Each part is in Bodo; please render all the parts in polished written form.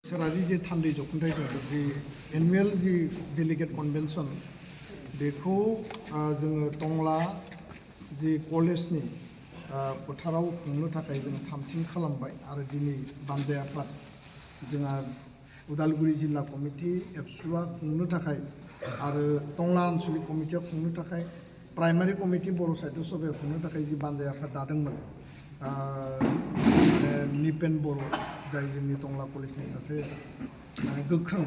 बोसोरारि जे थान्दै जखुंथाय दं जि एनुवेल जि डेलिगेट कनभेनसन बेखौ जोङो टंला जि कलेजनि फोथाराव खुंनो थाखाय जों थामथिम खालामबाय आरो दिनै बानजाय आफाद जोंहा उदालगुरि जिल्ला कमिटि एबसुआ खुंनो थाखाय आरो टंला आनसलिक कमिटिया खुंनो थाखाय प्राइमारि कमिटि बर' साहित्य सभायाव खुंनो थाखाय जि बानजाय आफाद दादोंमोन निपेन बर' जाय जोंनि टंला कलेजनि सासे गोख्रों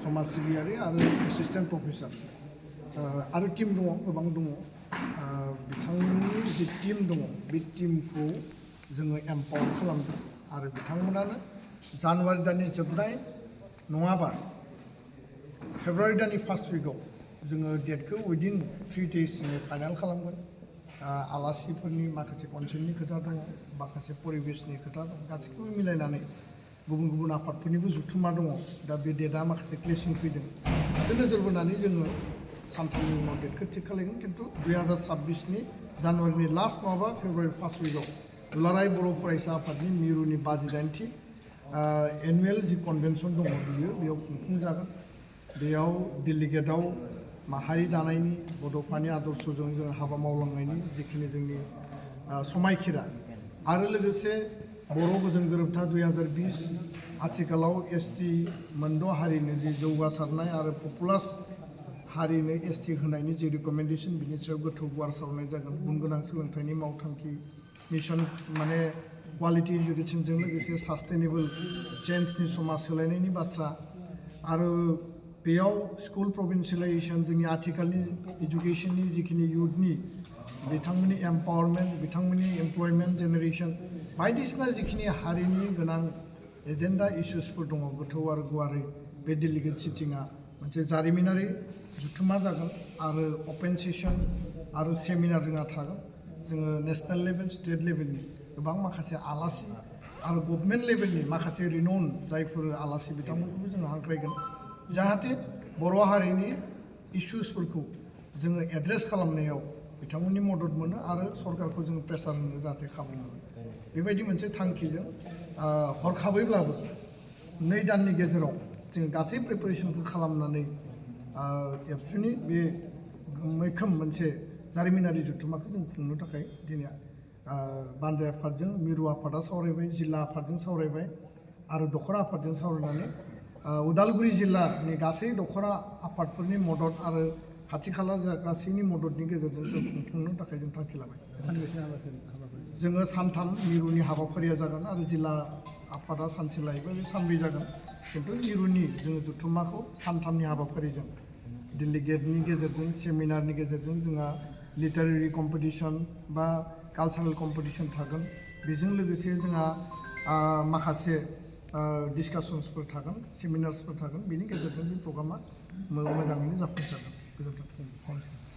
समाज सिबियारि आरो एसिस्टेन्ट प्रफेसर आरो टीम दङ गोबां दङ बिथांमोननि जि टीम दङ बे टीमखौ जोङो एम्पावार खालामदों आरो बिथांमोनानो जानुवारि दाननि जोबनाय नङाबा फेब्रुवारि दाननि फार्स्ट उइकआव जोङो डेटखौ उइदिन 3 days फाइनाल खालामगोन आलासिफोरनि माखासे कनसेन्टनि खोथा दङ माखासे परिबेसनि खोथा दं गासैखौबो मिलायनानै गुबुन गुबुन आफादफोरनिबो जुथुमा दङ दा बे डेटआ माखासे क्लेसिं फैदों बे नोजोर बोनानै जोङो सानथामनि उनाव डेटखौ थिग खालामगोन खिन्थु 2026नि जानुवारिनि लास्ट नङाबा फेब्रुवारि फार्स्ट उइकआव दुलाराय बर' फरायसा आफादनि मिरुनि 58थि एनुवेल जि कनभेनसन दङ बेयाव खुंफुंजागोन बेयाव डेलिगेटआव माहारि दानायनि बड'फानि आदर्शजों जों हाबा मावलांनायनि जिखिनि जोंनि समायखिरा आरो लोगोसे बर' गोजोन गोरोबथा 2020 आथिखालाव एसटि मोनद' हारिनो जि जौगासारनाय आरो पपुलास हारिनो एसटि होनायनि जि रिकमेन्डेसन बिनि सायाव गोथौ गुवार सावरायनाय जागोन गुन गोनां सोलोंथाइनि मावथांखि मिशन माने क्वालिटि इडुकेसनजों लोगोसे सास्टेनेबल चेन्जनि समाज सोलायनायनि बाथ्रा आरो बेयाव स्कुल प्रभिन्सियेलाइजेसन जोंनि आथिखालनि इडुकेसननि जिखिनि इयुथनि बिथांमोननि एम्पावारमेन्ट बिथांमोननि एमप्लयमेन्ट जेनेरेसन बायदिसिना जिखिनि हारिनि गोनां एजेन्डा इस्युसफोर दङ गोथौ आरो गुवारै बे डेलिगेट सिटिंआ मोनसे जारिमिनारि जुथुमा जागोन आरो अपेन सेसन आरो सेमिनार जोंहा थागोन जोङो नेसनेल लेभेल स्टेट लेभेलनि गोबां माखासे आलासि आरो गभर्नमेन्ट लेभेलनि माखासे रिनाउन जायफोर आलासि बिथांमोनखौबो जोङो हांख्रायगोन जाहाथे बर' हारिनि इस्युसफोरखौ जोङो एड्रेस खालामनायाव बिथांमोननि मदद मोनो आरो सरकारखौ जों प्रेसार होनो जाहाथे खाबु मोनो बेबायदि मोनसे थांखिजों हरखाबैब्लाबो 2 दाननि गेजेराव जोङो गासै प्रिपारेसनखौ खालामनानै एबसुनि बे मैखोम मोनसे जारिमिनारि जुथुमाखौ जों खुंनो थाखाय दिनै बानजाय आफादजों मिरु आफादा सावरायबाय जिल्ला आफादजों सावरायबाय आरो दखरा आफादजों सावरायनानै उदालगुरि जिल्लानि गासै दखरा आफादफोरनि मदद आरो खाथि खाला गासैनि मददनि गेजेरजों जों खुंफुंनो थाखाय जों थांखि लाबाय जोङो सानथाम मिरुनि हाबाफारिया जागोन आरो जिल्ला आफादा सानसे लायोबा बे सानब्रै जागोन खिन्थु मिरुनि जोङो जुथुमाखौ सानथामनि हाबाफारिजों डेलिगेटनि गेजेरजों सेमिनारनि गेजेरजों जोंहा लिटारेरि कम्पिटिसन बा कालचारेल कम्पिटिसन थागोन बेजों लोगोसे जोंहा माखासे डिसकासन्सफोर थागोन सेमिनार्सफोर थागोन बेनि गेजेरजों बे प्रग्रामा मोजाङैनो जाफुंसारगोन गोजोन्थों।